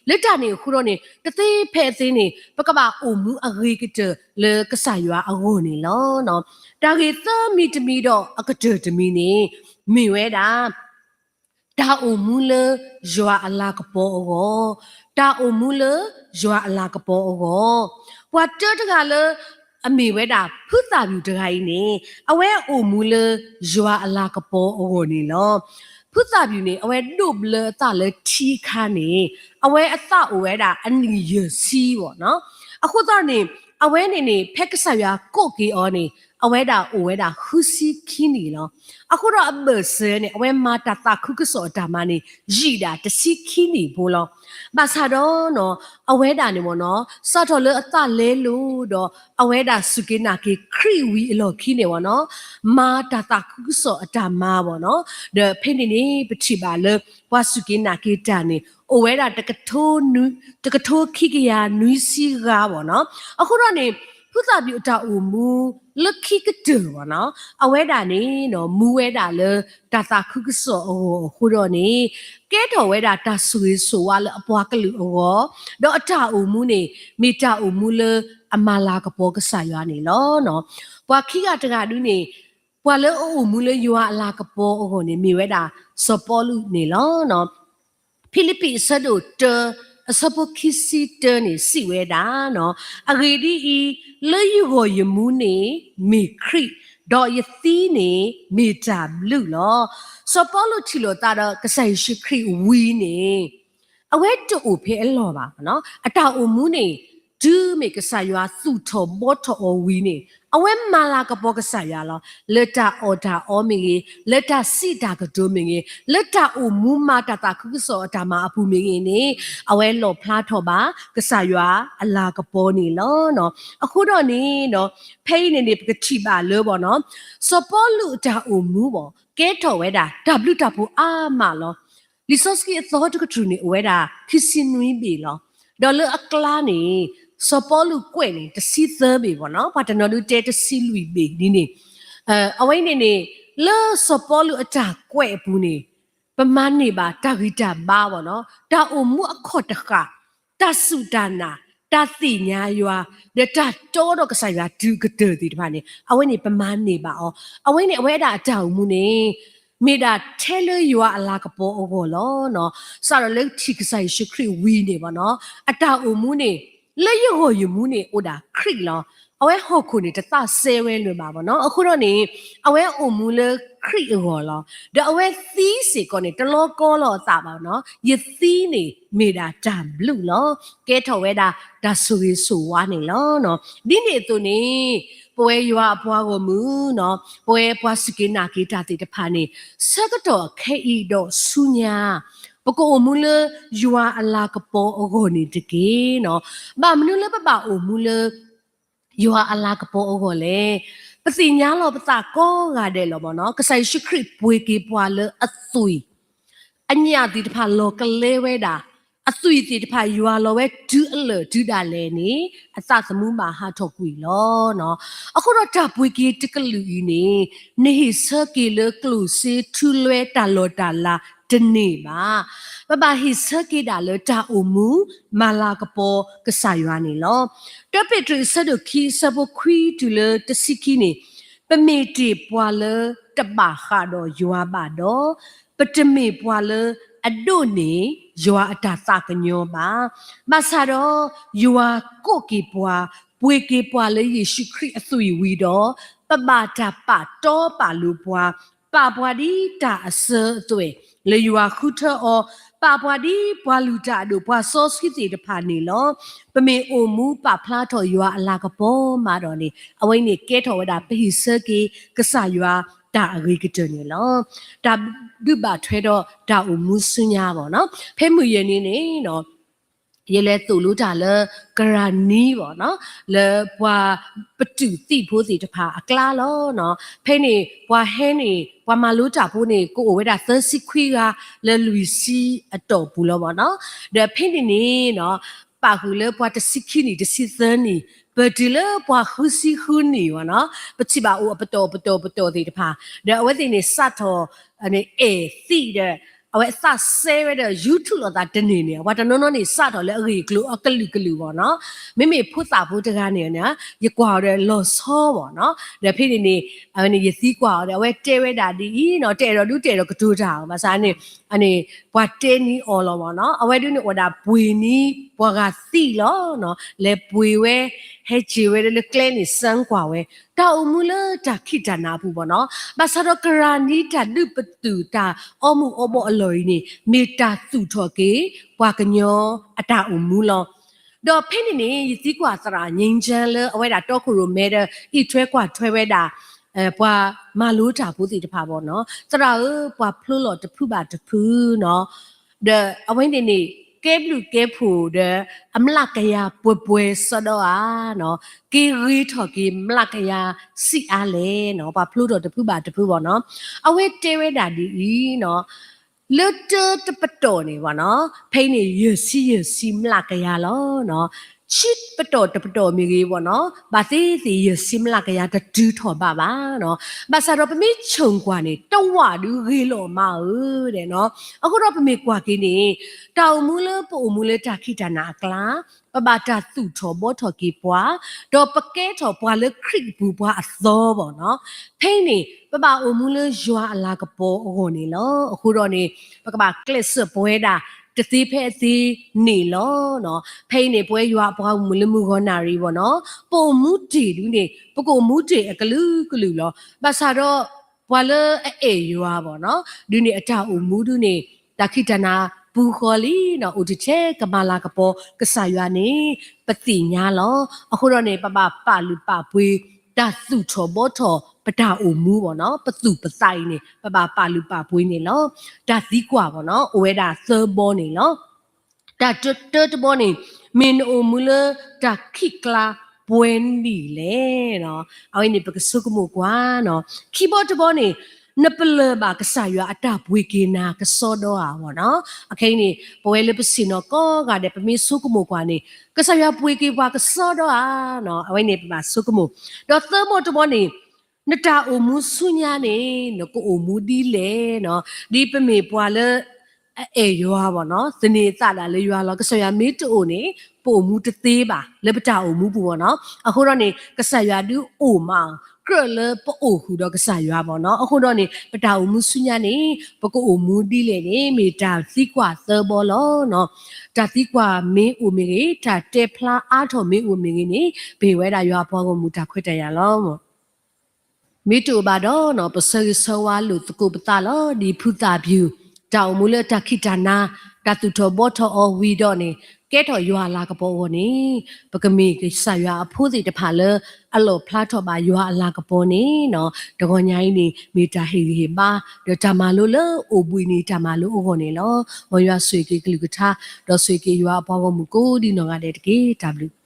လၢတၢ်န့ၣ်အဃိဒီးန့ၣ် တသ့ဖဲအသ့န့ၣ် ပကဘၣ်အိၣ်မူအဂ့ၤကတၢၢ်လၢကစၢ်ယွၤအဂီၢ်န့ၣ်လီၤ. တၢ်ဂ့ၢ်သၢမံၤတမံၤဒီးအကတၢၢ်တမံၤန့ၣ် မ့ၢ်ဝဲဒၣ် တၢ်အိၣ်မူလၢယွၤအလၤကပီၤအဂီၢ်, တၢ်အိၣ်မူလၢယွၤအလၤကပီၤအဂီၢ်, ပှၤတၢတဂၤလၢ အမ့ၢ်ဝဲဒၣ် ဖုသၣ်ဘျူးတဂၤအံၤန့ၣ် အဝဲအိၣ်မူလၢယွၤအလၤကပီၤအဂီၢ်န့ၣ်လီၤ. ဖုသၣ်ဘျူးန့ၣ် အဝဲဒိးဘျၢအသးလၢထံအခါန့ၣ် အဝဲအသးအိၣ်ဝဲဒၣ်အနံၣ်ယဲၢ်ဆံဘၣ်နီၤ. အဃိသတးန့ၣ် အဝဲန့ၣ်န့ၣ် ဖဲကစၢ်ယွၤကိးက့ၤအီၤန့ၣ် အဝဲဒၣ်အိၣ်ဝဲဒၣ်ဃုဆံခံနံၣ်လီၤ. အဃိဒီးအဘၢၣ်စၢၤန့ၣ် အဝဲမၤတၢ်သးခုကစီၣ်အတၢ်မၤန့ၣ် ယံာ်ဒၣ်တဆံခံနံၣ်ဖိလီၤ. ဘၣ်ဆၣ်ဒီး အဝဲဒၣ်န့ၣ်မ့ၢ်နီၤ စးထီၣ်လၢအသးလဲလိာ်ဒီး အဝဲဒၣ်စူၢ်က့ၤနာ်က့ၤခရံာ်ဝံၤအလီၢ်ခံန့ၣ်မ့ၢ်နီၤ မၤတၢ်သးခုကစီၣ်အတၢ်မၤမ့ၢ်နီၤ ဒီးဖဲန့ၣ်န့ၣ် ပထံၣ်ဘၣ်လၢ ပှၤစူၢ်က့ၤနာ်က့ၤတၢ်န့ၣ် အိၣ်ဝဲဒၣ် တကထိခံကယၤနွံဆံဂၤမ့ၢ်နီၤ. အဃိဒီးန့ၣ် ဖုသၣ်ဘံၣ်အတၢ်အိၣ်မူ လၢခံကတၢၢ်မ့ၢ်နီၤ အဝဲဒၣ်န့ၣ် မူဝဲဒၣ်လၢတၢ်သးခုကစီၣ်အဂီၢ်အဃိဒီးန့ၣ် ကဲထီၣ်ဝဲဒၣ်တၢ်ဆိၣ်ဂ့ၤဆိၣ်ဝါလၢအပှၤကလုာ်အဂီၢ် ဒီးအတၢ်အိၣ်မူန့ၣ် မ့ၢ်တၢ်အိၣ်မူလၢအမၤလၤကပီၤကစၢ်ယွၤန့ၣ်လီၤ. ပှၤခံဂၤတဂၤဒုန့ၣ် ပှၤလၢအအိၣ်မူလၢယွၤအလၤကပီၤအဂီၢ်န့ၣ် မ့ၢ်ဝဲဒၣ် စီၤပီလူးန့ၣ်လီၤ. ဖံလံးပံးအဆၢဒိၣ်တၢ အဆၢဖိခံဆံတၢန့ၣ် စံးဝဲဒၣ်, အဂ့ၢ်ဒ်အံၤ, လၢယဂီၢ်ယမူန့ၣ်မ့ၢ်ခရံာ်, ဒီးယသံန့ၣ်မ့ၢ်တၢ်ဘျုးလီၤ. စီၤပီလူးထံၣ်လိာ်သးဒီးကစၢ်ယ့ၣ်ၡူးခရံာ်ဝံၤန့ၣ် အဝဲတအိၣ်ဖဲအလီၢ်ဘၣ်. အတၢ်အိၣ်မူန့ၣ် တုၤမ့ၢ်ကစၢ်ယွၤသူၣ်ထီၣ်ဘှီထီၣ်အီၤဝံၤန့ၣ် အဝဲမၤလၤကပီၤကစၢ်ယွၤလီၤ. လၢတၢ်အီၣ်တၢ်အီမ့ၢ်ဂ့ၤ, လၢတၢ်စံးတၢ်ကတိၤမ့ၢ်ဂ့ၤ, လၢတၢ်အိၣ်မူမၤတၢ်သးခုကစီၣ်အတၢ်မၤအပူၤမ့ၢ်ဂ့ၤန့ၣ် အဝဲလီၣ်ဖျါထီၣ်ဘၣ်ကစၢ်ယွၤအလၤကပီၤန့ၣ်လီၤ. အဃိဒီးန့ၣ် ဖဲအံၤန့ၣ်န့ၣ် ပကထံၣ်ဘၣ်လၢ စီၤပီလူးအတၢ်အိၣ်မူ ကဲထီၣ်ဝဲဒၣ်တၢ်ဘျုးတၢ်ဖှိၣ်အါမးလီၤ. လံာ်စီဆှံအသီတကတြူၢ်န့ၣ် အိၣ်ဝဲဒၣ်ခံဆံနွံဘ့ၣ်လီၤ. ဒီးလၢအကျါန့ၣ် စီၤပီလူးကွဲးန့ၣ် တဆံသၢဘ့ၣ်ဘၣ်နီၤ, ပှၤတနီၤဒုးတဲတဆံလွံၢ်ဘ့ၣ်ဒ်န့ၣ်. အဝဲန့ၣ်န့ၣ် လၢစီၤပီလူးအတၢ်ကွဲးအပူၤန့ၣ် ပမၤန့ၢ်ဘၣ်တၢ်ဂံၢ်တၢ်ဘါဘၣ်နီၤ, တၢ်အိၣ်မူအခီၣ်တဃာ်, တၢ်စူၢ်တၢ်နာ်, တၢ်သ့ၣ်ညါယွၤ, ဒီးတၢ်တီဒီးကစၢ်ယွၤတုၤကတၢၢ်သ့ၣ်တဖၣ်န့ၣ် အဝဲန့ၣ်ပမၤန့ၢ်ဘၣ်အီၤ. အဝဲန့ၣ် အဝဲဒၣ်အတၢ်အိၣ်မူန့ၣ် မ့ၢ်ဒၣ်ထဲလၢယွၤအလၤကပီၤအဂီၢ်လီၤ. စးထီၣ်လၢထံၣ်ကစၢ်ယ့ၣ်ၡူးခရံာ်ဝံၤန့ၣ်ဘၣ်နီၤ, အတၢ်အိၣ်မူန့ၣ် လၢယဂီၢ်ယမူန့ၣ်အိၣ်ဒၣ်ခရံာ်လီၤ. အဝဲဟီၣ်ခိၣ်န့ၣ်တသးစဲဝဲလၢၤဘၣ်ဘၣ်နီၤ. အဃိဒီးန့ၣ် အဝဲအိၣ်မူလၢခရံာ်အဂီၢ်လီၤ. ဒီးအဝဲသံစ့ၢ်ကီးန့ၣ် တလီၤကီလီၤအသးဘၣ်နီၤ, ယသံန့ၣ်မ့ၢ်ဒၣ်တၢ်ဘျုးလီၤ. ကဲထီၣ်ဝဲဒၣ်တၢ်ဆိၣ်ဂ့ၤဆိၣ်ဝါန့ၣ်လီၤ. ဒ်န့ၣ်အသိးန့ၣ် ပဝဲယွၤအပှၤဂီၢ်မုၢ်နီၤ, ပဝဲပှၤစူၢ်က့ၤနာ်က့ၤတၢ်သ့ၣ်တဖၣ်န့ၣ် ဆၢကတီၢ်ခဲအံၤဒီးဆူညါ ပကအိၣ်မူလၢယွၤအလၤကပီၤအဂီၢ်န့ၣ်တက့ၢ်နီၤ. ဘၣ်မနုၤလၢပဘၣ်အိၣ်မူလၢ ယွၤအလၤကပီၤအဂီၢ်လဲၣ်. ပသ့ၣ်ညါလီၤပသးကိးဂၤဒဲးလီၤဘၣ်နီၤ, ကစၢ်ယ့ၣ်ၡူးခရံာ်ပှ့ၤက့ၤပှၤလၢအသွံၣ် အညၣ်သ့ၣ်တဖၣ်လီၤကလဲဝဲဒၣ်, အသွံၣ်သ့ၣ်တဖၣ်ယွၤလီၤဝဲတုၤအလၢာ်တုၤဒၣ်လဲာ်န့ၣ် အသးသမူဘၣ်ဟးထီၣ်ကွံာ်လီၤ. အဃိဒီးတၢ်ပှ့ၤက့ၤတကလုာ်အံၤန့ၣ် နဟ့ၣ်ဆၢက့ၤလၢကျိၣ်စ့ထူလွဲတၢ်လီၢ်တၢ်လၤတန့ၢ်ဘၣ်. ပဘၣ်ဟ့ၣ်ဆၢက့ၤဒၣ်လၢတၢ်အိၣ်မူ မၤလၤကပီၤကစၢ်ယွၤန့ၣ်လီၤ. တၢပ့းတရူးအဆၢဒိၣ်ခံအဆၢဖိခွံတုၤလၢတဆံခံန့ၣ်, ပမ့ၢ်တ့ၢ်ပှၤလၢတဘၣ်ဃးဒီးယွၤဘၣ်ဒီး, ပတမ့ၢ်ပှၤလၢအဒိးန့ၢ်ယွၤအတၢ်သးကညီၤဘၣ်. ဘၣ်ဆၣ်ဒီး ယွၤကိးက့ၤပှၤ, ပှ့ၤက့ၤပှၤလၢယ့ၣ်ၡူးခရံာ်အသွံၣ်ဝံၤဒီး, ပဘၣ်တၢ်ပာ်တီပာ်လိၤပှၤ, ပာ်ပှၤဒ်တၢ်အစၢအသွဲၣ်လၢယွၤဃုထၢအီၤ, ပာ်ပှၤဒ်ပှၤလုၢ်တၢ်အဒိၣ်ပှၤစီဆှံသ့ၣ်တဖၣ်န့ၣ်လီၤ. ပမ့ၢ်အိၣ်မူပာ်ဖျါထီၣ်ယွၤအလၤကပီၤမးဒီးန့ၣ် အဝဲန့ၣ်ကဲထီၣ်ဝဲဒၣ်ပဟ့ၣ်ဆၢက့ၤကစၢ်ယွၤတၢ်အဂ့ၤကတၢၢ်န့ၣ်လီၤ. တၢ်ဒုးဘၣ်ထွဲဒီးတၢ်အိၣ်မူဆူညါဘၣ်နီၤ. ဖဲမုၢ်ယဲၢ်န့ၣ်န့ၣ် ယလဲၤသိၣ်လိတၢ်လၢ ကရၤနံဘၣ်နီၤ, လၢပှၤပတုာ်သံၣ်ဖိသ့ၣ်တဖၣ်အကျါလီၤ. ဖဲန့ၣ် ပှၤဟဲန့ၣ် ပှၤမၤလိတၢ်ဖိန့ၣ် ကအိၣ်ဝဲဒၣ်သၢဆံခွံဂၤလၢလွံၢ်ဆံအတီၢ်ပူၤလီၤဘၣ်နီၤ. ဒီးဖဲန့ၣ်န့ၣ်နီၤ ပာ်ဃုာ်လၢပှၤတဆံခံနံၣ်တဆံသၢနံၣ် ပတုၤလၢပှၤဃုဆံဃုနံၣ်ဘၣ်နီၤ, ပထံၣ်ဘၣ်အိၣ်အပတီၢ်ပတီၢ်ပတီၢ်သ့ၣ်တဖၣ်, ဒီးအဝဲသ့ၣ်န့ၣ်စးထီၣ် အဲၣ်သံၣ်ဒီး အဝဲအသးစဲဝဲဒီး YouTube လိာ်သးတန့ၢ်န့ၣ် ပှၤတနီၤနီၤန့ၣ် စးထီၣ်လၢအဂ့ၢ်အကျိၤအကလုာ်ကလုာ်ဘၣ်နီၤ. မ့မ့ၢ်ဖိသၣ်ဖိတဂၤန့ၣ် ယကွၢ်အီၤဒီးလီၤဆီဘၣ်နီၤ. ဒီးဖဲန့ၣ်န့ၣ် အဝဲန့ၣ်ယသံကွၢ်အီၤဒီး အဝဲတဲဝဲဒၣ်ဒ်အံၤနီၤ, တဲဒီးဒုးတဲဒီးကတိၤတၢ်အီၤ ဘၣ်ဆၣ်န့ၣ် အန့ၣ် ပှၤတဲနံအီၤလီၤဘၣ်နီၤ. အဝဲဒုးန့ၣ်အိၣ်ဒၣ်ပှ့ၤနံ ပှၤဂၤသံလီၤနီၤ, လဲၤပှ့ၤဝဲ ဟဲစ့ၢ်ဝဲလၢကျဲန့ၣ် စၢကွၢ်ဝဲ တၢ်အိၣ်မူလၢတၢ်ခံးတၢ်နးအပူၤဘၣ်နီၤ. ဘၣ်ဆၣ်ဒီးကရၤနံတၢ်ဒုးပတုာ်တၢ်အီမူၤအီဘီအလီၢ်အံၤန့ၣ် မ့ၢ်တၢ်သူၣ်ထီၣ်က့ၤ ပှၤကညီအတၢ်အိၣ်မူလီၤ. ဒီးဖဲန့ၣ်န့ၣ် ယသံကွၢ်သရၣ် ငြိမ်းချမ်း လၢအဝဲဒၣ်တီခိၣ်ရိၣ်မဲဒီး အံးထွဲကွၢ်ထွဲဝဲဒၣ် ပှၤမၤလိတၢ်ဖိသ့ၣ်တဖၣ်ဘၣ်နီၤ, သရၣ်ဧၢ, ပှၤဖျိလီၤတဖုဘၣ်တဖုနီၤ, ဒီးအဝဲန့ၣ်န့ၣ် ကဲဘျုးကဲဖှိၣ်ဒီး အမျးကယၤပှဲၤပှဲၤစီဒီဧါနီၤ, က့ၤဂ့ၤထီၣ်က့ၤမျးကယၤဆံးအါလဲၣ်နီၤ, ပှၤဖျိထီၣ်တဖုဘၣ်တဖုဘၣ်နီၤ, အဝဲတဲဝဲဒၣ်ဒ်အံၤနီၤ လၢတၢတပတီၢ်န့ၣ်ဘၣ်နီၤ, ဖဲအံၤန့ၣ် ယဲၢ်ဆံယဲၢ်ဆံမျးကယၤလီၤနီၤ, ဆံပတီၢ်တပတီၢ်မ့ၢ်ဂ့ၤဘၣ်နီၤ, ဘၣ်သ့ၣ်သ့ၣ်ယဲၢ်ဆံမျးကယၤတတုၤထီၣ်ဘၣ်ဘၣ်နီၤ, ဘၣ်ဆၣ်ဒီးပမ့ၢ်ဆိၣ်ကွၢ်န့ၣ် တဝၣ်ဒုးဂ့ၤလီၤမးဧၢ ဒဲးနီၤ, အဃိဒီးပမ့ၢ်ကွၢ်က့ၤန့ၣ် တၢ်အိၣ်မူလၢပအိၣ်မူလၢတၢ်ခံးတၢ်နၤအကျါ ပဘၣ်တၢ်သူၣ်ထီၣ်ဘှီထီၣ်က့ၤပှၤ, ဒီးပကဲထီၣ်ပှၤလၢခရံာ်အပူၤပှၤအသီဘၣ်နီၤ, ဖဲအံၤန့ၣ် ပဘၣ်အိၣ်မူလၢယွၤအလၤကပီၤအဂီၢ်န့ၣ်လီၤ, အဃိဒီးန့ၣ် ပကဘၣ်ကျဲးစၢးပဝဲဒၣ်တသ့ဖဲအသ့န့ၣ်လီၤနီၤ, ဖဲအံၤန့ၣ် ပဝဲယွၤအပှၤဂီၢ်မုၢ်လၢမုၢ်ဂီၤနၣ်ရံၣ်ဘၣ်နီၤ, ပအိၣ်မူတ့ၢ်ဒုးန့ၣ် ပကအိၣ်မူတ့ၢ်အကလုာ်ကလုာ်လီၤ, ဘၣ်ဆၣ်ဒီး ပှၤလၢအအဲၣ်ယွၤဘၣ်နီၤ, ဒုးန့ၣ် အတၢ်အိၣ်မူဒုးန့ၣ် တၢ်ခံးတၢ်နၤပူၤဃီလံနီၤ, အိၣ်တထဲကမၤလၤကပီၤကစၢ်ယွၤန့ၣ် ပသ့ၣ်ညါလီၤ, အဃိဒီးန့ၣ် ပဘၣ်ပာ်လုၢ်ပာ်ပှ့ၤ တၢ်သူၣ်ထီၣ်ဘှီထီၣ်ပတၢ်အိၣ်မူဘၣ်နီၤ, ပသူၣ်ပသးအံၤန့ၣ် ပဘၣ်ပာ်လုၢ်ပာ်ပှ့ၤန့ၣ်လီၤ, တၢ်သံကွၢ်ဘၣ်နီၤ, အိၣ်ဝဲဒၣ်သၢဘီန့ၣ်လီၤ. တၢ်တၢတဘီန့ၣ် မ့ၢ်နအိၣ်မူလၢတၢ်ခံးကျါပှဲၤနံၣ်လဲၣ်နီၤ, အဝဲန့ၣ် ပကဆိကမိၣ်ကွၢ်နီၤ, ခံဘီတဘီန့ၣ် နပလၢၢ်ဘၣ်ကစၢ်ယွၤအတၢ်ပှ့ၤက့ၤနၤကစီဒီဧါဘၣ်နီၤ, အခဲအံၤန့ၣ် ပဝဲလၢပဆ့ၣ်နီၤကိးဂၤဒဲး ပမ့ၢ်ဆိကမိၣ်ကွၢ်န့ၣ် ကစၢ်ယွၤပှ့ၤက့ၤပှၤကစီဒီဧါနီၤ, အဝဲန့ၣ် ပဘၣ်ဆိကမိၣ်, ဒီးသၢဘီတဘီန့ၣ် နတၢ်အိၣ်မူဆူညါန့ၣ် နကအိၣ်မူဒ်လဲၣ်နီၤ, ဒ်ပမ့ၢ်ပှၤလၢ အအဲၣ်ယွၤဘၣ်နီၤ, သန့ၤအသးဒၣ်လၢယွၤလီၤ, ကစၢ်ယွၤမ့ၢ်တအိၣ်န့ၣ် ပအိၣ်မူတသ့ဘၣ် လၢပတၢ်အိၣ်မူပူၤဘၣ်နီၤ, အဃိဒီးန့ၣ် ကစၢ်ယွၤဒုးအိၣ်မးအီၤ ကြၢးလၢပအိၣ်ဃုာ်ဒီးကစၢ်ယွၤဘၣ်နီၤ, အဃိဒီးန့ၣ် ပတၢ်အိၣ်မူဆူညါန့ၣ် ပကအိၣ်မူဒ်လဲၣ်န့ၣ် မ့ၢ်တၢ်သံကွၢ်သၢဘီလီၤနီၤ, တၢ်သံကွၢ်မ့ၢ်အိၣ်မ့ၢ်ဂ့ၤ တၢ်တဲဖျါအါထီၣ်မ့ၢ်အိၣ်မ့ၢ်ဂ့ၤန့ၣ် ပဟ့ၣ်ဝဲဒၣ်ယွၤအပှၤဂီၢ်မုၢ်တၢ်ခွဲးတၢ်ယာ်လီၤ. မ့ၢ်တအိၣ်ဘၣ်ဒီးနီၤ ပဆၢဂ့ၤဆၢဝါလိာ်သကိးပသးလီၤ ဒ်ဖုသၣ်ပျုၢ်, တၢ်အိၣ်မူလၢတၢ်ခံးတၢ်နၤ တၢ်သူၣ်ထီၣ်ဘှီထီၣ်အီၤဝံၤဒီးန့ၣ် ကဲထီၣ်ယွၤအလၤကပီၤအဂီၢ်န့ၣ် ပကမ့ၢ်ကစၢ်ယွၤအဖိသ့ၣ်တဖၣ်လၢ အလီၣ်ဖျါထီၣ်ဘၣ်ယွၤအလၤကပီၤန့ၣ်နီၤ, တဂီၤညါအံၤန့ၣ် မ့ၢ်တၢ်ဟ့ၣ်ဂံၢ်ဟ့ၣ်ဘါ ဒီးတၢ်မၤလိလၢအိၣ်ဘှံးနံၤတၢ်မၤလိအဂီၢ်န့ၣ်လီၤ. မ်ယွၤဆိၣ်ဂ့ၤက့ၤကလုၢ်ကထါ ဒီးဆိၣ်ဂ့ၤက့ၤယွၤအပှၤဂီၢ်မုၢ်ကိးဒ်နီၢ်ဂၤဒဲးတက့ၢ်. တၢ်ဘျုး